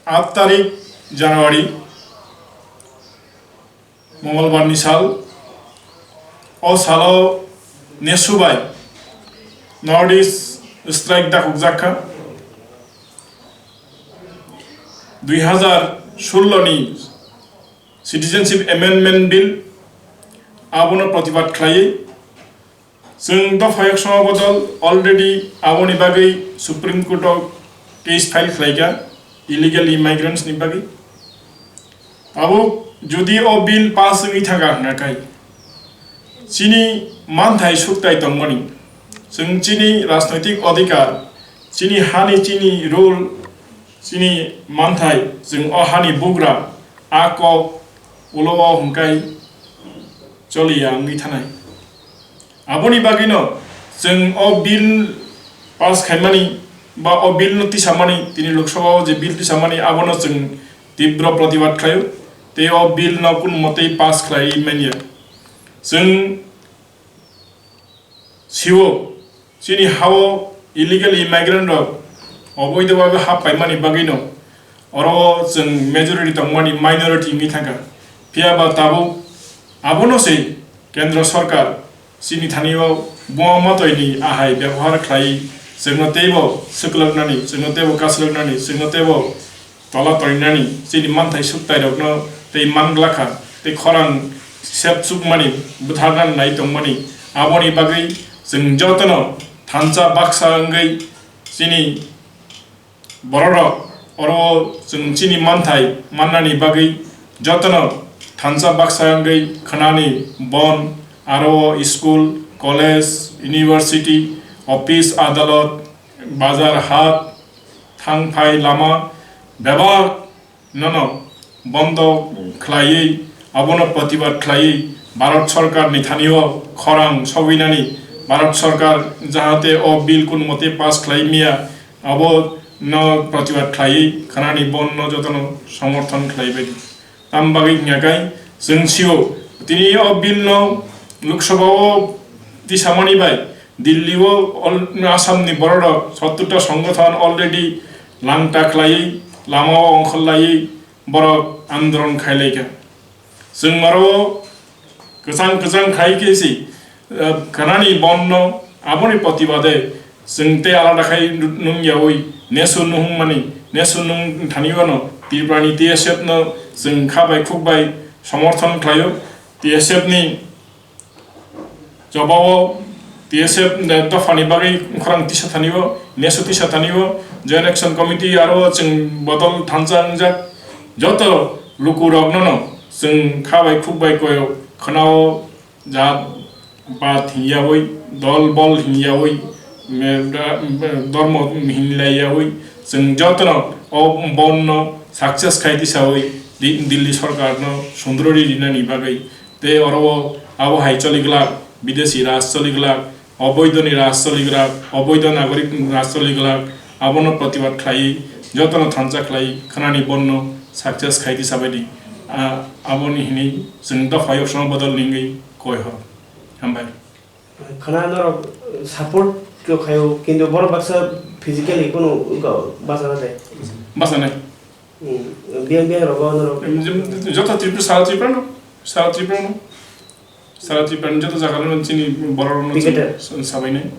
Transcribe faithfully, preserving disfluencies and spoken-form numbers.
Aat tarik January, Mongolbar ni sal. O salo nesu bai North East strike dakhukjak kha. Dui hazar sullo ni Citizenship Amendment Bill, abono protibad khlaiwi chwng dopha ekso bodol already aboni bagwi Supreme Court o case file khlaikha illegal immigrants ni bagwi. Abo jodi o bill pass wngwi thangkha hwnkha khai, chini manthai sukthai tongmani, chwng chini rajnoitik adhikar, chini hani chini rule, chini manthai, chwng o hani bugra, a kok ulo o hwnkhai choliya wngwi thanai. Aboni bagwino chwng o bill pass khaimani ba o bill no tisamani, tini Lok Sabha o je bill tisamani, abono chwng tibro protibad khlaio, tei o bill no kun motei pass khlaiwi manya. Chwng sio chini hao illegal immigrant rok oboidho bhabe hap paimani bagwino oro chwng majority tongmani minority wngwi thangkha. Phiya ba tabuk abono se Kendra Sarkar chini thani o buma matoi ni ahai bebohar khlai chwngno teibo swkloknani, chwngno teibo kasloknani, chwngno teibo tola torinani, chini manthai sukthai rokno tei man glakha, tei khorang sep chukmani bwtharna nai tongmani, aboni bagwi chwng jotono thansa baksa wngwi chini bororok oro chwng chini manthai mannani bagwi jotono thansa baksa wngwi khwnani bon aro school, college, university, office, adalot, bazar, hat, thang phai lama bebak nono bondo khlaiwi, abono protibad khlaiwi Bharat Sarkar ni thani o khorang sogwinani, Bharat Sarkar jahate o bill kun mote pass khlai miya, abo no protibad khlaiwi khwnani bon no jotono somorthon khlai bai di. Tam bagwi hwnkha khe chwng sio tini o bill no Lok Sabha o tisamani bai Delhi o ol-, Assam ni borok rok sottor ta songothon already langta khlaiwi lama o ongkhor laiwi borok andolon khai lai kha. Chwng oro kwchang kwchang khai khe si, eh, khwnani bon no aboni protibade chwng tei alada khai nung yawi nesu nuhung mani, nesu nung thani wano Tripura ni T S F no chwng kha bai khuk bai somorthon khlaio. T S F ni jobao T S F dophani bagwi khorang tisa thani o, nesu tisa thani o, Joint Action Committee aro chwng bodol thansa wngjak joto lukurokno no chwng kha bai khuk bai koyo khwnao. Jat pat hinyawi, dol bol hinyawi, me-, da-, me-, dormo hinlaiyawi, chwng jotono o bonno success khai tisawi Di-, Delhi sorkarno sundrori rinani bagwi. Tei oro o abo hai choliglak, bidesi raj choliglak, oboidoni raj choliglak, oboido nagorik raj choliglak, abono protibad khlaiwi, jotono thansa khlaiwi khwnani bonno success khai tisabaidi. A-, aboni hinwi chwng dopha yok sono bodol ningwi koi hor. Hambai. Khana norok support khe khayo, kintu borok baksa physically kunu wngkha bachana de. Bachana. Hmm. Biyang biyang rogo norok. Em, jom, joto Tripura, sara Tripura no, sara Tripura no, sara Tripura no, joto jaga no chini borok no. Picketer. Sabai nai.